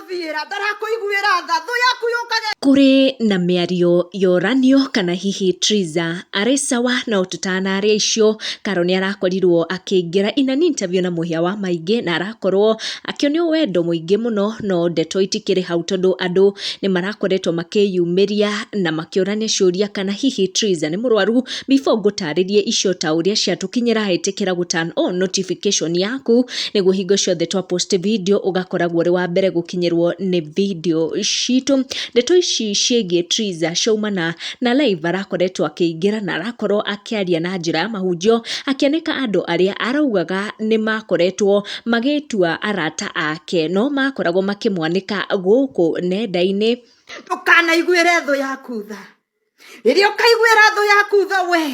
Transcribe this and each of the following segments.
Ndĩrakũthiĩra, ndarakũiguĩra tha. Thũ yaku yũkage. Kũrĩ na mĩario yoranio kana hihi Triza arĩ sawa no tũtanaria icio Karo nĩ arakorirwo akĩingĩra in an interview na mũhĩa wa maingĩ na arakorwo akĩonio wendo mũingĩ mũno no ndeto itikĩrĩ hau tondũ andũ nĩ marakoretwo makĩyumĩria na makĩũrania ciũria kana hihi Triza nĩ mũrwaru. Before ngũtarĩrie icio ta ũrĩa ciatũkinyĩra, ĩtĩkĩra gũ turn on notification yaku nĩguo hingo ciothe twa post video ũgakoragwo ũrĩ wa mbere gũkinyĩrwo nĩ video citũ. Ndeto ici ciĩgiĩ Triza ciaumana na live arakoretwo akĩingĩra na arakorwo akĩaria na njĩra ya mahunjio akĩanĩka andũ arĩa araugaga nĩ makoretwo magĩtua arata ake no makoragwo makĩmwanĩka gũkũ nenda-inĩ. Ndũkanaiguĩre thũ yaku tha. Rĩrĩa ũkaiguĩra thũ yaku tha we,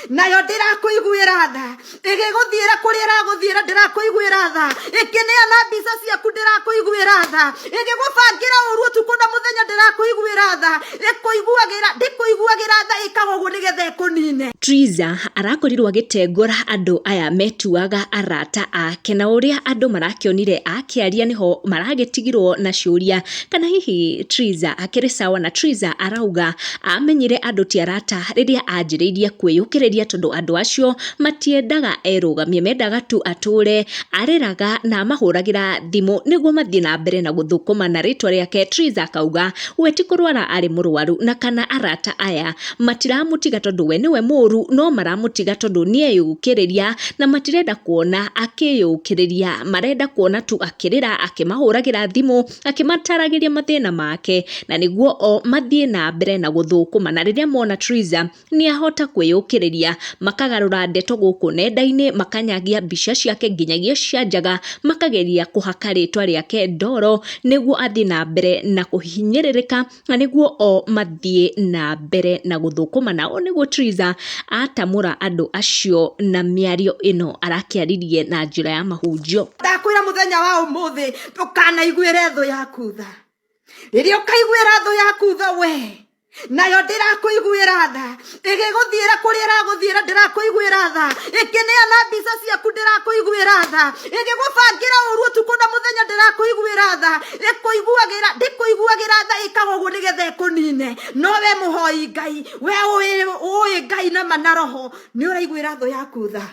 nayo ndĩrakũiguĩra tha. Ĩgĩgũthiĩra kũrĩa ĩragũthiĩra ndĩrakũiguĩra tha. Ĩkĩneana mbica ciaku ndĩrakũiguĩra tha. Ĩgĩgũbangĩra ũru ũtukũ na mũthenya ndĩrakũiguĩra tha. Ĩkũiguagĩra, ndĩkũiguagĩra tha, ĩkaga ũguo nĩgetha ĩkũnine. Triza arakorirwo agĩtengũra andũ aya metuaga arata ake na ũrĩa andũ marakĩonire akĩaria nĩho maragĩtigirwo na ciũria kana hihi Triza akĩrĩ sawa, na Triza arauga amenyire andũ ti arata rĩrĩa anjĩrĩirie kwĩyũkĩrĩria tondũ andũ acio matiendaga erũgamie, mendaga tu atũre arĩraga na amahũragĩra thimũ nĩguo mathiĩ na mbere na gũthũkũma na rĩtwa rĩake. Triza akauga we ti kũrwara arĩ mũrwaru na kana arata aya matiramũtiga tondũ we nĩwe mũru, no maramũtiga tondũ nĩeyũkĩrĩria na matirenda kuona akĩyũkĩrĩria, marenda kuona tu akĩrĩra akĩmahũragĩra thimũ akĩmataragĩria mathĩna make na nĩguo o mathiĩ na mbere na gũthũkũma. Na rĩrĩa mona Triza nĩahota kwĩyũkĩrĩria makagarũra ndeto gũkũ nenda-inĩ, makanyagia mbica ciake nginyagia cia njaga, makageria kũhaka rĩtwa rĩake ndoro nĩguo athiĩ na mbere na kũhinyĩrĩrĩka na nĩguo o mathiĩ na mbere na gũthũkũma. Na ũũ nĩguo Triza atamũra andũ acio na mĩario ĩno arakĩaririe na njĩra ya mahunjio. Ndakwĩra mũthenya wa ũmũthĩ ndũkanaiguĩre thũ yaku tha. Rĩrĩa ũkaiguĩra thũ yaku tha we, nayo ndĩrakũiguĩra tha. Ĩgĩgũthiĩra kũrĩa ĩragũthiĩra ndĩrakũiguĩra tha. Ĩkĩneana mbica ciaku ndĩrakũiguĩra tha. Ĩgĩgũbangĩra ũru ũtukũ na mũthenya ndĩrakũiguĩra tha. Ĩkũiguagĩra, ndĩkũiguagĩra tha, ĩkaga ũguo nĩgetha ĩkũnine. No we mũhoi Ngai, we ũĩ Ngai na ma na roho, nĩ ũraiguĩra thũ yaku tha.